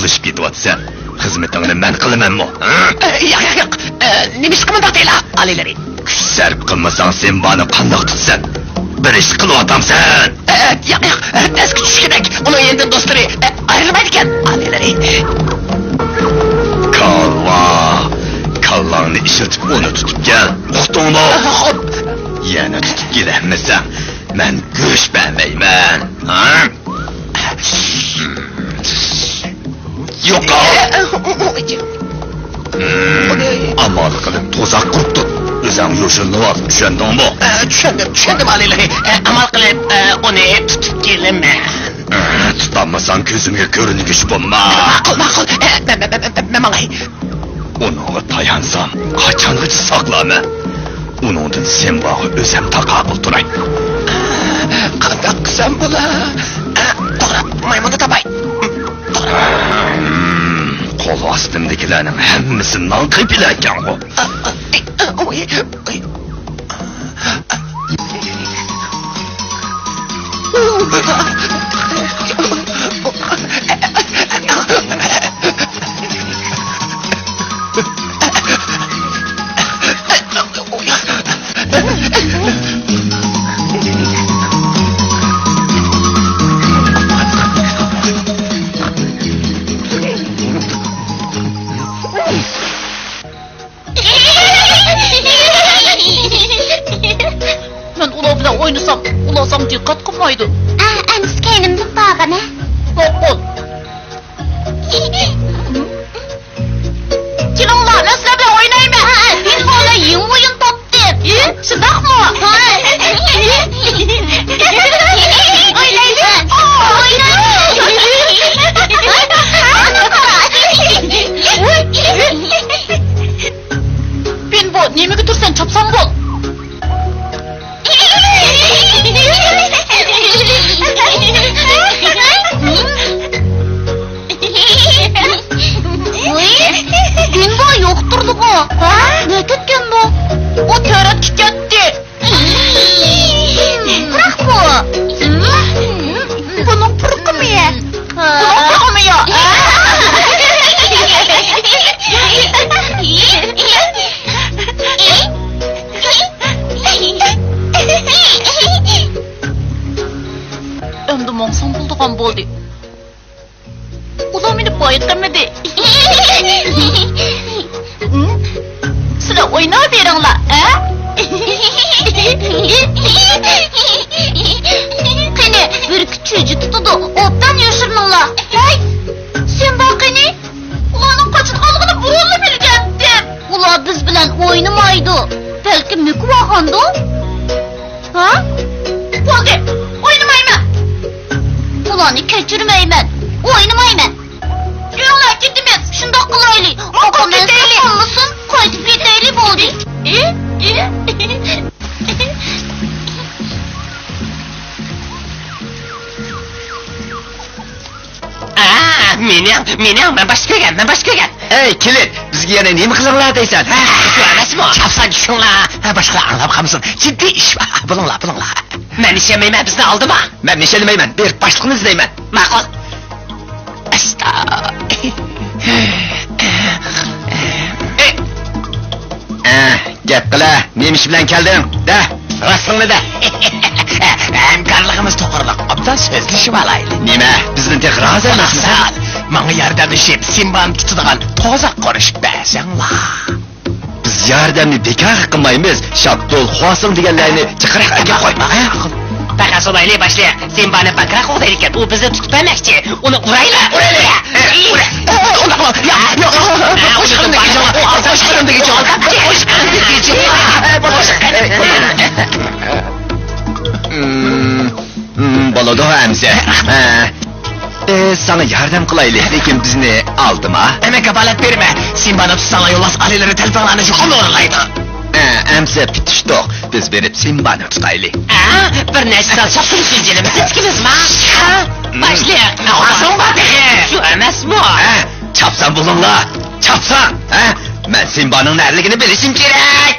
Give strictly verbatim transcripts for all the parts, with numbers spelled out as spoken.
قىلىشىپ كېتىۋاتىسەن. خىزمىتىڭنى مەن قىلىمەنمۇ؟ ھە؟ ئە، ياق، ياق، ياق. ئە، نېمىشقا مۇنداق دەيلا، ئالىيلىرى؟ كۈچ سەرپ قىلمىساڭ، سىمبانى قانداق تۇتىسەن؟ بىر ئىش قىلىۋاتامسەن؟ ئە، ياق، ياق. ئە، تەسكە چۈشكۈدەك. ئۇنىڭ يېنىدىن دوستلىرى، ئە، ئايرىلمايدىكەن، ئالىيلىرى. كاللا. كاللاڭنى ئىشلىتىپ ئۇنى تۇتۇپ كەل. ئۇقتۇڭمۇ؟ ئە، خوپ. يەنە تۇتۇپ كېلەلمىسەڭ، مەن گۆش بەرمەيمەن. ھە؟ يوقال! ئامال قىلىپ توزاق قۇرۇپ تۇر. ئۆزۈڭ يوشۇرۇنۇۋال، چۈشەندىڭمۇ؟ ئە، چۈشەندىم، چۈشەندىم، ئالىيلىرى. ئە، ئامال قىلىپ، ئە، ئۇنى تۇتۇپ كېلىمەن. ئە، تۇتالمىساڭ كۆزۈمگە كۆرۈنگۈچى بولما. ماقۇل، ماقۇل. ئە، مەن، مەن، مەن، مەن، مەن ماڭاي. ئۇنىڭغا تايانسام، قاچانغىچە ساقلارمەن؟ ئۇنىڭدىن سىمباغا ئۆزۈم تاقابىل تۇراي. قانداق قىلسام بولا؟ توغرا، مايمۇننى تاپاي. توغرا. قول ئاستىمدىكىلەرنىڭ ھەممىسى نان قېپىلەكەنغۇ. مەن ئۇلار بىلەن ئوينىسام، ئۇلار ساڭا دىققەت قىلمايدۇ. ئە، ئەمىسە كەينىمدىن بارغىنە. ماقۇل. كېلىڭلار، مەن سىلەر بىلەن ئوينايمەن. ھە، بىنگولار يېڭى ئويۇن تاپتى. ئى، شۇنداقمۇ؟ ھە. ئوينايلى. ئوينايلى. بىنبو، نېمىگە تۇرىسەن، چاپسان بول. ۋۇي، بىنبو يوقتۇردىغۇ. ھە؟ نېگە كەتكەن بۇ؟ ئۇ تەرەتكە كەتتى. پۇراق بۇ. بۇنىڭ پۇرىقىمۇ يە. بۇنىڭ پۇرىقىمۇ يوق. ئەمدى ماڭسام بولىدىغان بولدى. ئۇلار مېنى بايقىمىدى. سىلەر ئويناۋېرىڭلار، ھە؟ قېنى، بۈركۈت چۈجە تۇتىدۇ، ئوبدان يوشۇرۇنۇڭلار. ھەي، سىمبا قېنى؟ ئۇلارنىڭ قاچىدىغانلىقىنى بۇرۇنلا بىلگەنتىم. ئۇلار بىز بىلەن ئوينىمايدۇ. بەلكىم مۆكۈۋالغاندۇ؟ ھە؟ بولدى، ئوينىمايمەن. ئۇلارنى كەچۈرمەيمەن. ئوينىمايمەن. يۈرۈڭلار، كېتىمىز. شۇنداق قىلايلى. ماقۇل، كېتەيلى. قالمىسۇن، قايتىپ كېتەيلى، بولدى. ئى، ئى. ئا، مېنىڭ، مېنىڭ، مەن باشتا كۆرگەن، مەن باشتا كۆرگەن. ئەي، كىلىت، بىزگە يەنە نېمە قىلىڭلار دەيسەن، ھە؟ شۇ ئەمەسمۇ؟ چاپسان چۈشۈڭلار، ھە، باشقىلار ئاڭلاپ قالمىسۇن. جىددىي ئىش بار، بولۇڭلار، بولۇڭلار. مەن ئىشەنمەيمەن، بىزنى ئالدىما. مەن ئىشەنمەيمەن، بېرىپ باشلىقنى ئىزدەيمەن. ماقۇل. ئاستا. ئە، گەپ قىلە، نېمە ئىش بىلەن كەلدىڭ؟ دە، راستىڭنى دە. ھەمكارلىقىمىز توغرىلىق ئوبدان سۆزلىشىپ ئالايلى. نېمە، بىزدىن تېخى رازى ئەمەسمىسەن؟ ماڭا ياردەملىشىپ، سىمبانى تۇتىدىغان توزاق قۇرۇشۇپ بەرسەڭلار. بىز ياردەمنى بىكار قىلمايمىز، شاپتۇل، خۇاسىڭ دېگەنلەرنى چىقىرىپ ئەكەپ قوي. ھە؟ تاقا سولايلى باشلىق، سىمبانى بەكرەك قوغدايدىكەن، ئۇ بىزنى تۇتۇپ بەرمەكچى. ئۇنى ئۇرايلى، ئۇرايلى. ئۇرايلى. ئۇنداق قىلما. ياق، ياق. قوشقىنىمدىكى جاۋاب، قوشقىنىمدىكى جاۋاب. قوشقىنىمدىكى جاۋاب. بولىدۇ ئەمىسە. ئە، ساڭا ياردەم قىلايلى، لېكىن بىزنى ئالدىما. ئەمە كاپالەت بېرىمەن. سىمبانى تۇتساڭلار يولۋاس ئالىيلىرى تەلپەڭلارنى يۇقىرى ئورۇنلايدۇ. ئە، ئەمىسە پۈتۈشتۇق. بىز بېرىپ سىمبانى تۇتايلى. ئە، بىر نەچچە تال چاپقۇن جىنجىلىمىز تىكىمىزما؟ ھە؟ باشلىق، ئاغزىڭ بار تېخى. شۇ ئەمەسمۇ؟ ھە، چاپسان بولۇڭلار. چاپسان. ھە؟ مەن سىمبانىڭ نەرلىكىنى بىلىشىم كېرەك.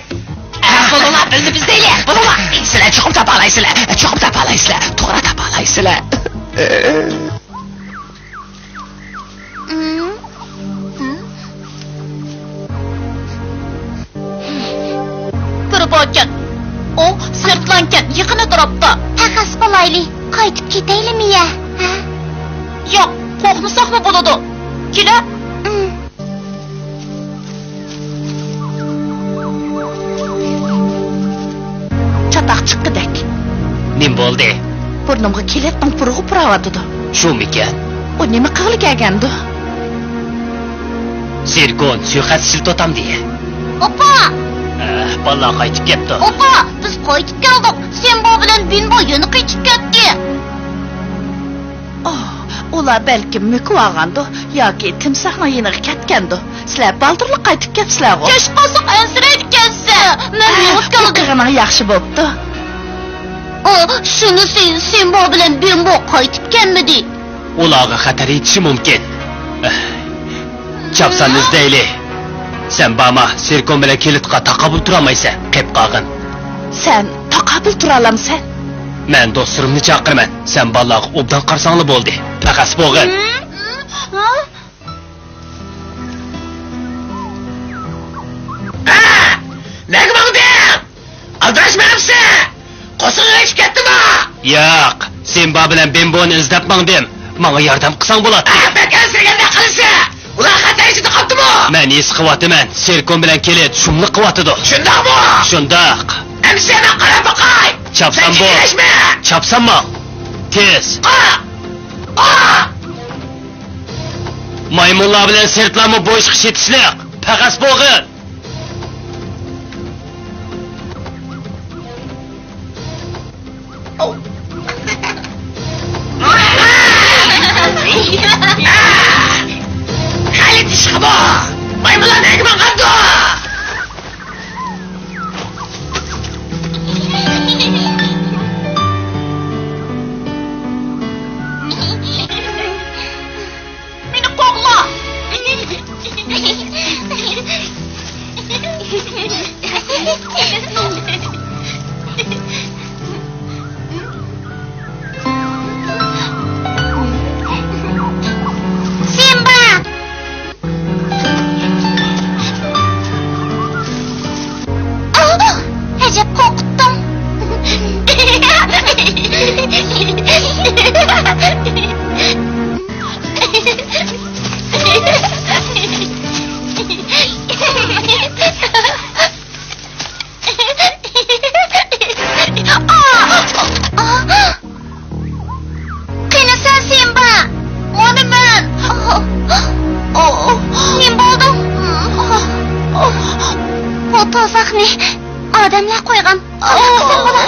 ئە، بولۇڭلار، بىلدى بىز دەيلى. بولۇڭلار. سىلەر چوقۇم تاپالايسىلەر. چوقۇم تاپالايسىلەر. توغرا تاپالايسىلەر. باركەن. ئۇ سىرتلانكەن، يېقىن ئەتراپتا. پەخەس بولايلى، قايتىپ كېتەيلىمۇ يە؟ ھە؟ ياق، قورقمىساقمۇ بولىدۇ. كېلە. ئىم. چاتاق چىققۇدەك. نېمە بولدى؟ بۇرنۇمغا كېلەتنىڭ پۇرىقى پۇراۋاتىدۇ. شۇمىكەن؟ ئۇ نېمە قىلغىلى كەلگەندۇ؟ زىركون سۇيىقەست ئىشلىتىۋاتامدۇ؟ ئاپا! ئەھ، بالىلار قايتىپ كەپتۇ. ئاپا، بىز قايتىپ كەلدۇق. سىمبا بىلەن بىمبو يەنە قېچىپ كەتتى. ئوھ، ئۇلار بەلكىم مۆكۈۋالغاندۇ ياكى تىمساھنىڭ يېنىغا كەتكەندۇ. سىلەر بالدۇرلا قايتىپ كەپسىلەرغۇ. كەچ قالساق ئەنسىرەيدىكەنسەن. مەن مېڭىپ كەلدىم. ئۇققىنىڭ ياخشى بوپتۇ. ئۇ، شۇنىسى سىمبا بىلەن بىمبو قايتىپ كەلمىدى. ئۇلارغا خەتەر يېتىشى مۇمكىن. چاپسان ئىزدەيلى. سەن بارما، سىركون بىلەن كېلىتقا تاقابىل تۇرالمايسەن. قېپ قالغىن. سەن تاقابىل تۇرالامسەن؟ مەن دوستلىرىمنى چاقىرىمەن. سەن بالىلارغا ئوبدان قارىساڭلا بولدى. پەخەس بولغىن. ھە! نەگە ماڭدىڭ؟ ئالدىراش مېڭىپسەن! قورسىقىڭ ئېچىپ كەتتىمۇ؟ ياق، سىمبا بىلەن بىمبونى ئىزدەپ ماڭدىم. ماڭا ياردەم قىلساڭ بولاتتى. ئا، بەك ئەنسىرىگەندەك قىلىسەن! ئۇلار خەتەر ئىچىدە قاپتىمۇ؟ مەن ھېس قىلىۋاتىمەن، سىركون بىلەن كېلىت شۇملۇق قىلىۋاتىدۇ. شۇنداقمۇ؟ شۇنداق. ئەمىسە مەن قاراپ باقاي! چاپسان بول. سەن جىددىيلەشمە! چاپسان ماڭ! تېز! قا! قا! مايمۇنلار بىلەن سىرتلارمۇ بۇ ئىشقا چېتىشلىق. پەخەس بولغىن. غەلىتە ئىشقا بۇ! مايمۇنلار نەگە ماڭغاندۇ؟ مېنى قوغلا! سىمبا! ئەجەب قورقۇتتۇڭ. قېنى سەن، سىمبا؟ مانا مەن. نېمە بولدۇڭ؟ بۇ تۇزاقنى ئادەملەر قويغان. قانداق قىلسام بولار؟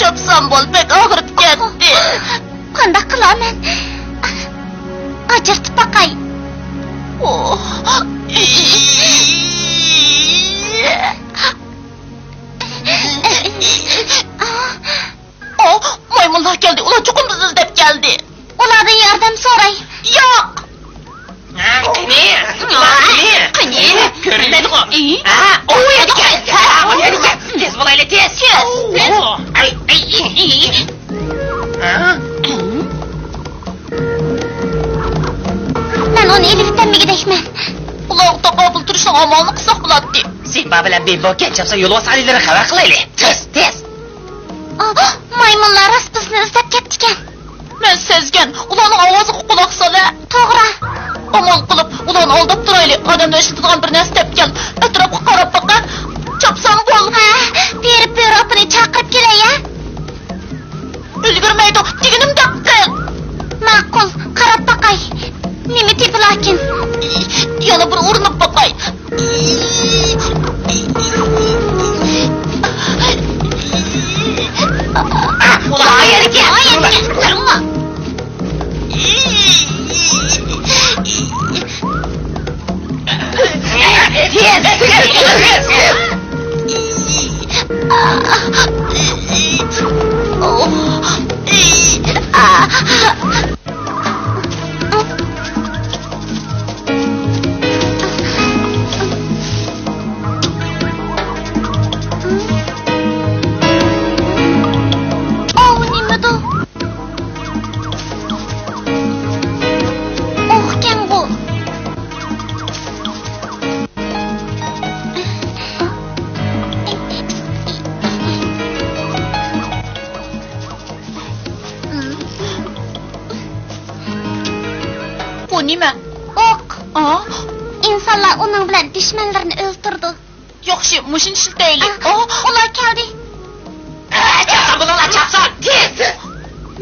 چاپسان بول، بەك ئاغرىپ كەتتى. قانداق قىلارمەن؟ ئاجرىتىپ باقاي. ئوھ. ئوھ، مايمۇنلار كەلدى، ئۇلار چوقۇم بىزنى ئىزدەپ كەلدى. ئۇلاردىن ياردەم سوراي. ياق! ھە، قېنى؟ قېنى؟ كۆرۈنمەيدىغۇ. ئى؟ ھە، ئۇ يەرگە. ھە، ئۇ يەرگە. تېز بولايلى، تېز. تېز. ئاي، ئاي، ئاي. ھە؟ مەن ئۇنى ئېلىپ كېتەلمىگۈدەكمەن. ئۇلارغا تاقابىل تۇرۇشنىڭ ئامالىنى قىلساق بولاتتى. سىمبا بىلەن بىمبو كەچ چاپسان يولۋاس ئالىيلىرىغا خەۋەر قىلايلى. تېز، تېز. ئاھ، مايمۇنلار راست بىزنى ئىزدەپ كەپتىكەن. مەن سەزگەن، ئۇلارنىڭ ئاۋازىغا قۇلاق سال ھە. توغرا. ئامال قىلىپ، ئۇلارنى ئالداپ تۇرايلى. ئادەملەر ئىشلىتىدىغان بىر نەرسە تېپىپ كەل. ئەتراپقا قاراپ باقە. چاپسان بول. ھە، پېرى پۇرۇپنى چاقىرىپ كېلەي ھە. ئۈلگۈرمەيدۇ، دېگىنىمدەك قىل. ماقۇل، قاراپ باقاي. نېمە تېپىلاكىن؟ يەنە بىر ئۇرۇنۇپ باقاي. ئۇلار يەرگە، ئۇلار يەرگە. ئاۋۇ نېمىدۇ؟ ئوخكەنغۇ. نېمە؟ ئوق. ئا؟ ئىنسانلار ئۇنىڭ بىلەن دۈشمەنلىرىنى ئۆلتۈرىدۇ. ياخشى، مۇشۇنى ئىشلىتەيلى. ئا، ئا. ئۇلار كەلدى. ئە، چاپسان بولۇڭلار، چاپسان! تېز، تېز!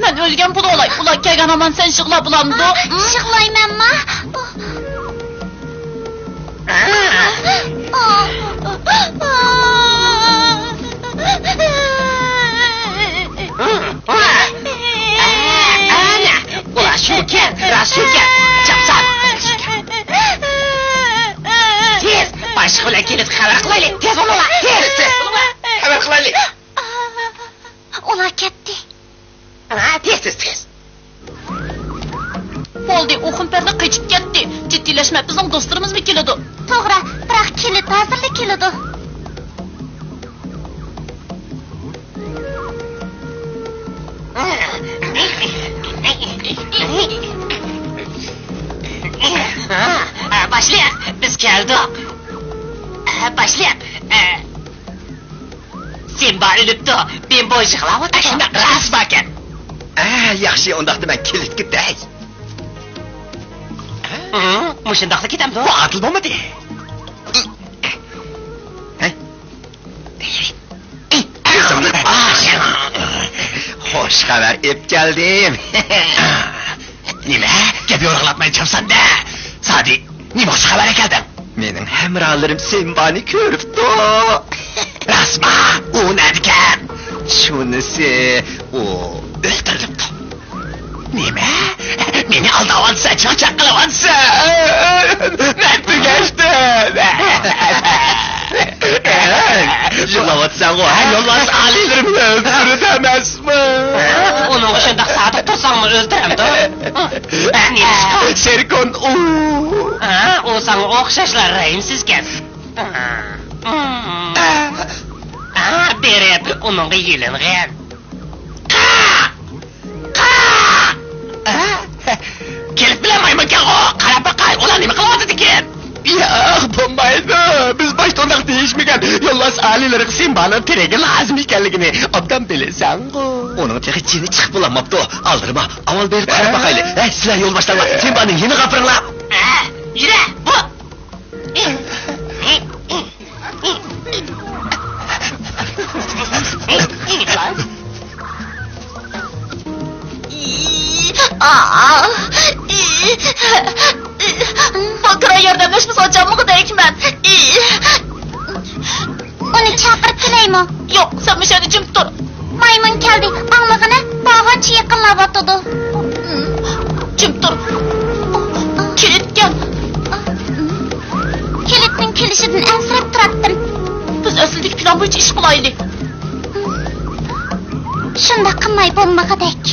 مەن ئۆلگەن بولۇۋالاي، ئۇلار كەلگەن ھامان سەن يىغلا بولامدۇ؟ ئا، يىغلايمەنما؟ ئانا، ئۇلار شۇكەن، راست شۇكەن. چاپسان. تېز، باشلىق بىلەن كېلىپ خەۋەر قىلايلى. تېز بولۇڭلار، تېز، تېز بولۇڭلار. خەۋەر قىلايلى. ئۇلار كەتتى. ھە، تېز، تېز، تېز. بولدى، ئۇ خۇمپەردە قېچىپ كەتتى. جىددىيلەشمە، بىزنىڭ دوستلىرىمىزمۇ كېلىدۇ. توغرا، بىراق كېلىپ ھازىرلا كېلىدۇ. باشلىق، بىز كەلدۇق. باشلىق. سىمبا ئۆلۈپتۇ، بىمبو يىغلاۋاتىدۇ. شۇنداق، راست باركەن. ئە، ياخشى، ئۇنداقتا مەن كېلىپ كېتەي. ھە؟ مۇشۇنداقلا كېتەمدۇ؟ بۇ ئادىل بولمىدى. ھەي. خوش خەۋەر ئېلىپ كەلدىم. نېمە؟ گەپ يورۇقلاتماي چاپسان دە. سادى، نېمە خۇش خەۋەر ئەكەلدىڭ؟ مېنىڭ ھەمراھلىرىم سىمبانى كۆرۈپتۇ. راستما؟ ئۇ نەدىكەن؟ شۇنىسى، ئۇ ئۆلتۈرۈلۈپتۇ. نېمە؟ مېنى ئالداۋاتىسەن، چاقچاق قىلىۋاتىسەن. مەن تۈگەشتىم. يىغلاۋاتىسەنغۇ، ھە؟ يولۋاس ئالىيلىرىمنى ئۆلتۈرىدۇ ئەمەسمۇ؟ ئۇنىڭغا شۇنداق سادىق تۇرساڭمۇ ئۆلتۈرەمدۇ؟ نېمىشقا؟ شېركون ئۇ. ھە، ئۇ ساڭا ئوخشاشلا رەھىمسىزكەن. ھە، بېرىپ ئۇنىڭغا يېلىنغىن. قا! قا! ئە؟ كېلىپ بىلەن مايمۇنكەنغۇ، قاراپ باقاي، ئۇلار نېمە قىلىۋاتىدىكىن؟ ياق، بولمايدۇ. بىز باشتا ئۇنداق دېيىشمىگەن. يولۋاس ئالىيلىرىغا سىمبانىڭ تىرىكى لازىم ئىكەنلىكىنى ئوبدان بىلىسەنغۇ. ئۇنىڭ تېخى جېنى چىقىپ بولالماپتۇ. ئالدىرىما، ئاۋۋال بېرىپ قاراپ باقايلى. ھە، سىلەر يولباشچىلار، سىمبانىڭ يېنىغا ئاپىرىڭلار. ھە، يۈرە، بۇ. بۇ كىرا ياردەملەشمىسە ئاچالمىغۇدەكمەن. ئۇنى چاقىرىپ كېلەيمۇ؟ ياق، سەن مۇشۇ يەردە جىم تۇر. مايمۇن كەلدى، ئاڭلىغىنە، بارغانچە يېقىنلاۋاتىدۇ. جىم تۇر. كېلىدىكەن. كېلىدىنىڭ كېلىشىدىن ئەنسىرەپ تۇراتتىم. بىز ئەسلىدىكى پىلان بويىچە ئىش قىلايلى. شۇنداق قىلماي بولمىغۇدەك.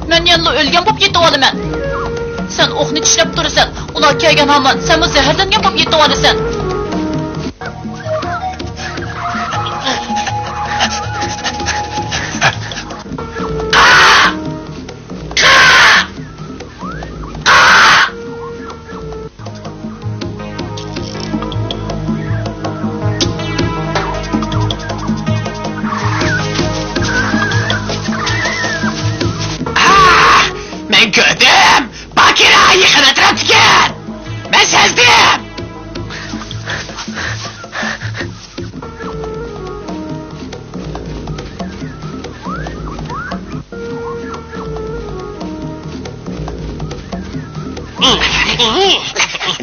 مەن يەنىلا ئۆلگەن بولۇپ يېتىۋالىمەن. سەن ئوقنى چىشلەپ تۇرىسەن، ئۇلار كەلگەن ھامان سەنمۇ زەھەرلەنگەن بولۇپ يېتىۋالىسەن. مەن كۆردۈم! باكىرا يېقىن ئەتراپتىكەن! مەن سەزدىم!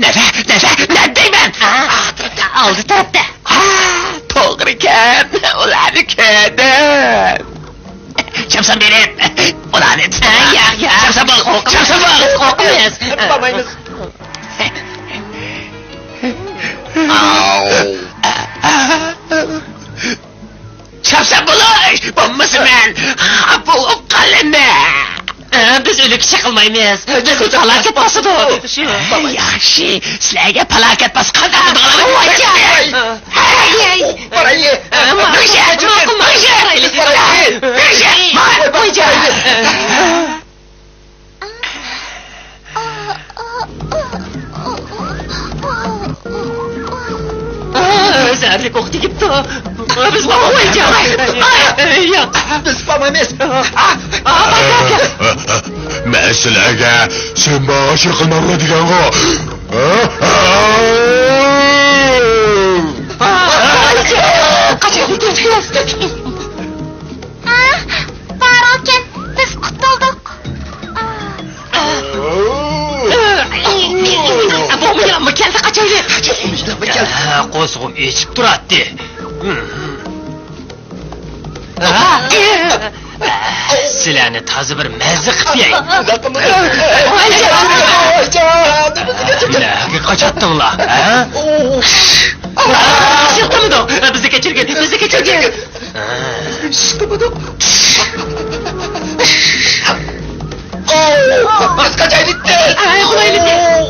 نەدە، نەدە، نەدە دەيمەن! ئالدى تەرەپتە. ھە، توغرىكەن، ئۇلارنى كۆردۈم. چاپسان بېرىپ، ئۇلارنى تۇتۇڭ. ياق، ياق. چاپسان بول، چاپسان بول. بىز قورقىمىز. بارمايمىز. ئاۋ. چاپسان بولۇش، بولمىسا مەن خاپا بولۇپ قالىمەن. ئە، بىز ئۆلۈككە چېقىلمايمىز. بىز پالاكەت باسىدۇ. ياخشى، سىلەرگە پالاكەت باسقاندا. ۋاي، ۋاي. ھەي، ھەي. بارايلى. ئە، ماقۇل، ماقۇل، ماقۇل، بارايلى. بارايلى. ۋاي، ۋاي. زەھەرلىك ئوق تېگىپتۇ. بىز بارمايمىز. بىز بارمايمىز. مەن سىلەرگە سىمباغا ئاشۇ قىلماڭلار دېگەنغۇ. قاچايلى، قاچايلى. بارغۇكەن، بىز قۇتۇلدۇق. بۇ يىلانمۇ كەلدى، قاچايلى. قاچايلى، يىلانمۇ كەلدى. قورسىقىم ئېچىپ تۇراتتى. سىلەرنى تازا بىر مەززە قىلىپ بېرەي. نەگە قاچاتتىڭلار، ھە؟ ئىشلىتىمىدۇ. بىزنى كەچۈرگىن، بىزنى كەچۈرگىن. ئىشلىتىمىدۇ. بىز قاچايلى تېز. قولايلى تېز.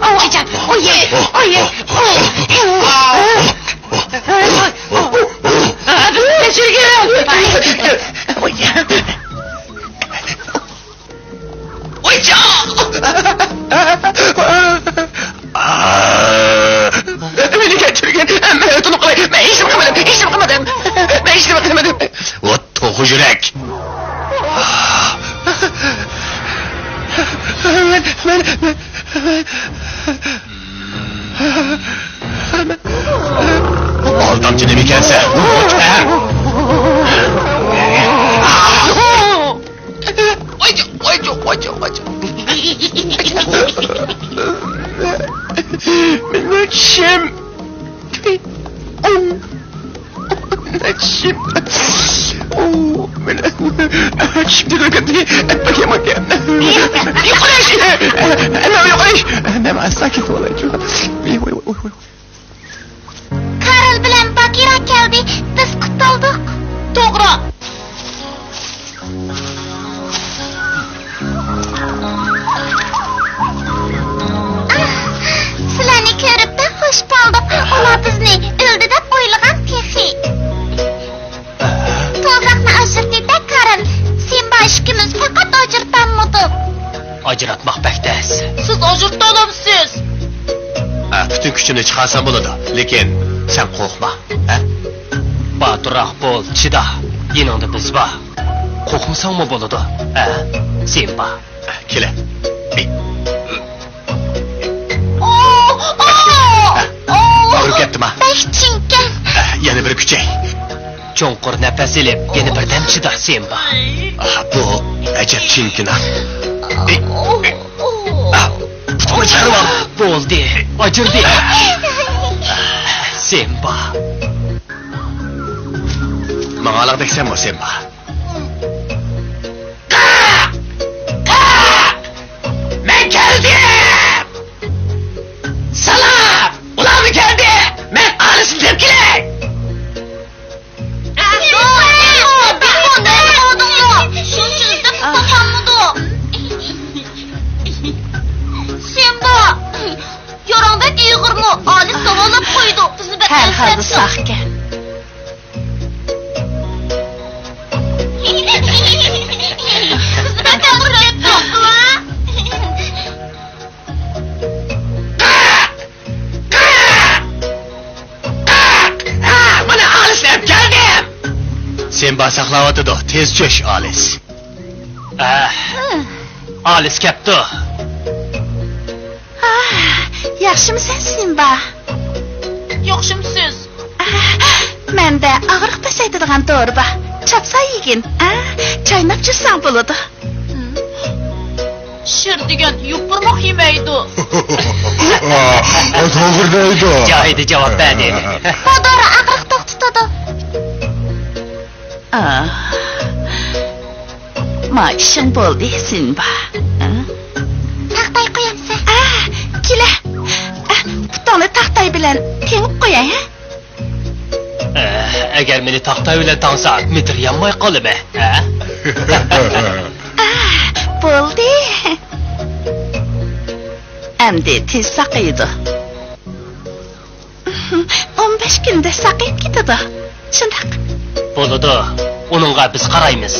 ئويجان، ئويە، ئويە. بىزنى كەچۈرگىن. ۋايجان! مېنى كەچۈرگىن، مەن ئۆتۈنۈپ قالاي، مەن ھېچنېمە قىلمىدىم، ھېچنېمە قىلمىدىم، مەن ھېچنېمە قىلمىدىم. ۋات توخۇ يۈرەك! مەن، مەن، مەن، ئالدامچى نېمە ئىكەنسەن؟ ۋايجان، ۋايجان، ۋايجان، ۋايجان. مېنىڭ چىشىم. چىشىم. چىشىم تېگىپ كەتتى. يوقىلىش! يوقىلىش! مەن ئاستا كېتىپ ئالايچۇ. ۋاي، ۋاي، ۋاي، ۋاي. كارل بىلەن باگىرا كەلدى، بىز قۇتۇلدۇق. توغرا. ئاھ، سىلەرنى كۆرۈپ بەك خۇش بولدۇق. ئۇلار بىزنى ئۆلدى دەپ ئويلىغان تېخى. توغراقنى ئاجرىتىۋەت، كارل. سىمبا ئىككىمىز پەقەت ئاجرىتالمىدۇق. ئاجراتماق بەك تەس. سىز ئاجرىتالامسىز؟ ئە، پۈتۈن كۈچۈمنى چىقارسام بولىدۇ، لېكىن سەن قورقما، ھە؟ باتۇرراق بول، چىدا. يېنىڭدا بىز بار. قورقمىساڭمۇ بولىدۇ، ھە؟ سىمبا. كېلە. ئاغرىپ كەتتىما؟ بەك چىڭكەن. يەنە بىر كۈچەي. چوڭقۇر نەپەس ئېلىپ، يەنە بىردەم چىدا، سىمبا. بۇ ئەجەب چىڭكىنا. پۇتۇڭنى چىقىرىۋال. بولدى، ئاجرىدى. سىمبا. ماڭالاغدەكسەنمۇ، سىمبا؟ مەن كەلدىم! سالام! ئۇلارمۇ كەلدى! مەن ئالىسنى دەپ كېلەي! سىمبا! ياراڭ بەك ئېغىرمۇ؟ ئالىس داۋالاپ قويىدۇ. بىزنى بەك ئەنسىرەپتۇ. ھەر ھالدا ساقكەن. مانا ئالىس ئەپ كەلدىم! سىمبا ساقلاۋاتىدۇ، تېز چۆش، ئالىس. ئالىس كەپتۇ. ياخشىمۇسەن، سىمبا؟ ياخشىمۇسىز؟ مەندە ئاغرىق پەسەيتىدىغان دورا بار. چاپسان يېگىن. چايناپ جۈرسەڭ بولىدۇ. شىر دېگەن يوپۇرماق يېمەيدۇ. توغرا دەيدۇ. جايىدا جاۋاب بەردى. بۇ دورا ئاغرىق توختىتىدۇ. ئاھ. ما ئىشىڭ بولدى، سىمبا. تاختاي قويامسەن؟ ئاھ، كېلە. ئاھ، پۇتۇڭنى تاختاي بىلەن تېڭىپ قوياي، ھە؟ ئەگەر مېنى تاختاي بىلەن تاڭساڭ، مىدىرىيالماي قالىمەن، ھە؟ ئاھ، بولدى. ئەمدى تېز ساقىيىدۇ. ئون بەش كۈندە ساقىيىپ كېتىدۇ. شۇنداق. بولىدۇ. ئۇنىڭغا بىز قارايمىز.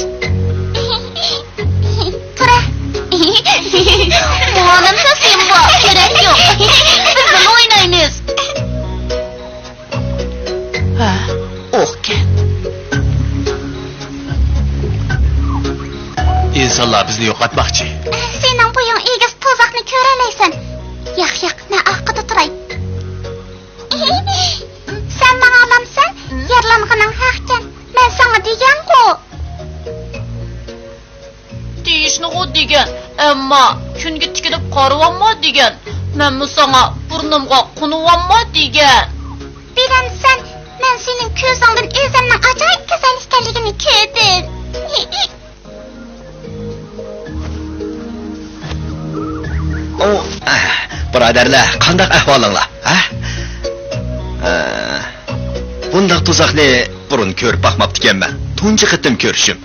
تۇرە. مۇئەللىم سىمبا، كېرەك يوق. بىز بىللە بىزنى يوقاتماقچى. سېنىڭ بويۇڭ ئېگىز، تۇزاقنى كۆرەلەيسەن. ياق، ياق، مەن ئارقىدا تۇراي. سەن ماڭالامسەن؟ يارىلانغىنىڭ ھەقكەن. مەن ساڭا دېگەنغۇ. دېيىشنىغۇ دېگەن، ئەمما كۈنگە تىكىلىپ قارىۋالما دېگەن. مەنمۇ ساڭا بۇرنۇمغا قونۇۋالما دېگەن. بىلەمسەن، مەن سېنىڭ كۆزۈڭدىن ئۆزۈمنىڭ ئاجايىپ گۈزەل ئىكەنلىكىنى كۆردۈم. ئۇ، ئەھ، بۇرادەرلەر، قانداق ئەھۋالىڭلار، ھە؟ ئە، بۇنداق تۇزاقنى بۇرۇن كۆرۈپ باقماپتىكەنمەن. تۇنجى قېتىم كۆرۈشۈم.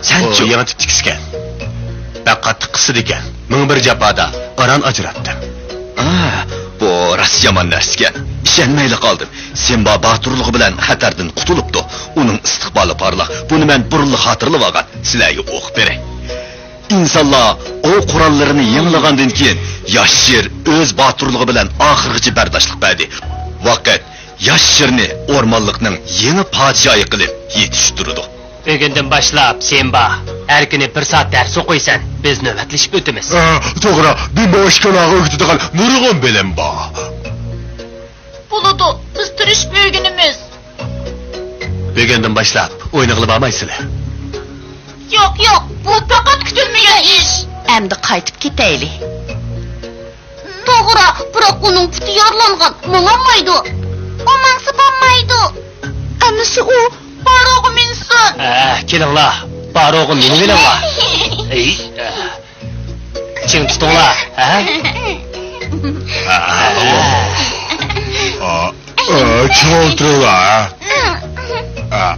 سەنچۇ؟ ئۇ يېڭى تىكىسكەن. بەك قاتتىق قىسىدىكەن. مىڭ بىر جاپادا ئاران ئاجراتتىم. ئا، بۇ راست يامان نەرسىكەن. ئىشەنمەيلا قالدىم. سىمبا باتۇرلۇقى بىلەن خەتەردىن قۇتۇلۇپتۇ. ئۇنىڭ ئىستىقبالى پارلاق. بۇنى مەن بۇرۇنلا خاتىرىلىۋالغان. سىلەرگە ئوقۇپ بېرەي. ئىنسانلار ئوۋ قوراللىرىنى يېڭىلىغاندىن كېيىن، ياش شىر ئۆز باتۇرلۇقى بىلەن ئاخىرغىچە بەرداشلىق بەردى. ۋاقىت ياش شىرنى ئورمانلىقنىڭ يېڭى پادىشاھى قىلىپ يېتىشتۈرىدۇ. بۈگۈندىن باشلاپ سىمبا، ھەر كۈنى بىر سائەت دەرس ئوقۇيسەن، بىز نۆۋەتلىشىپ ئۆتىمىز. ئە، توغرا، بىمبو ئىشكاناغا ئۆگىتىدىغان نۇرغۇن بىلىم بار. بولىدۇ، بىز تىرىشىپ ئۆگىنىمىز. بۈگۈندىن باشلاپ ئوينىغىلى بارمايسىلەر. ياق، ياق، بۇ پەقەت كۈتۈلمىگەن ئىش. ئەمدى قايتىپ كېتەيلى. توغرا، بىراق ئۇنىڭ پۇتى يارىلانغان، ماڭالمايدۇ. ئۇ ماڭسا بولمايدۇ. ئەمىسە ئۇ باروغا مىنسۇن. ئە، كېلىڭلار، باروغا مىنىۋېلىڭلار. ئەي، ئە. چىڭ تۇتۇڭلار، ھە؟ ئا، ئا، ئا، چىڭ ئولتۇرۇڭلار، ھە؟ ئا،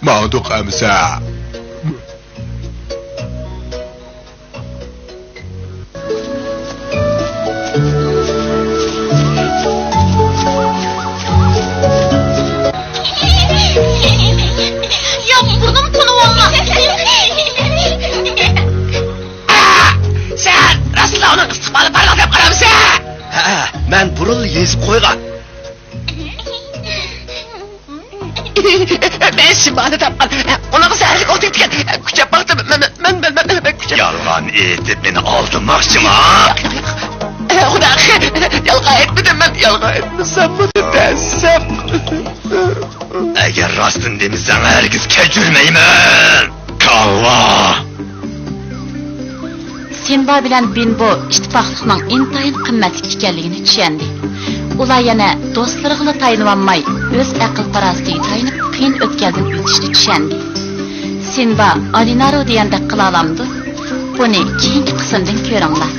ماڭدۇق ئەمىسە. ياق، بۇرنۇم قونۇۋالما. سەن راستلا ئۇنىڭ ئىستىقبالى پارلاق دەپ قارامسەن؟ ھەئە، مەن بۇرۇنلا يېزىپ قويغان. مەن سىمبانى تاپقان. قۇلىقى زەھەرلىك ئوت ئىدىكەن. كۈچەپ باقتىم. مەن، مەن، مەن، مەن، مەن كۈچەپ. يالغان ئېيتىپ مېنى ئالدىماقچىما؟ خۇدا، يالغان ئېيتمىدىم مەن. يالغان ئېيتمىساممۇ دەسسەپ. ئەگەر راستىنى دېمىسەڭ، ھەرگىز كەچۈرمەيمەن. كاللا! سىمبا بىلەن بىمبو ئىتتىپاقلىقنىڭ ئىنتايىن قىممەتلىك ئىكەنلىكىنى چۈشەندى. ئۇلار يەنە دوستلىرىغىلا تايىنىۋالماي، ئۆز ئەقىل-پاراسىتىگە تايىنىپ قىيىن ئۆتكەلدىن ئۆتۈشنى چۈشەندى. سىمبا ئالىنارو دېگەندەك قىلالامدۇ؟ بۇنى كېيىنكى قىسىمدىن كۆرۈڭلار.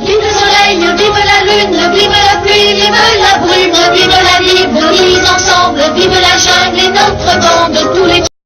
Vive le soleil, vive la lune, vive la pluie, vive la brume, vive la vie, venez ensemble, vive la jungle, notre bande, tous les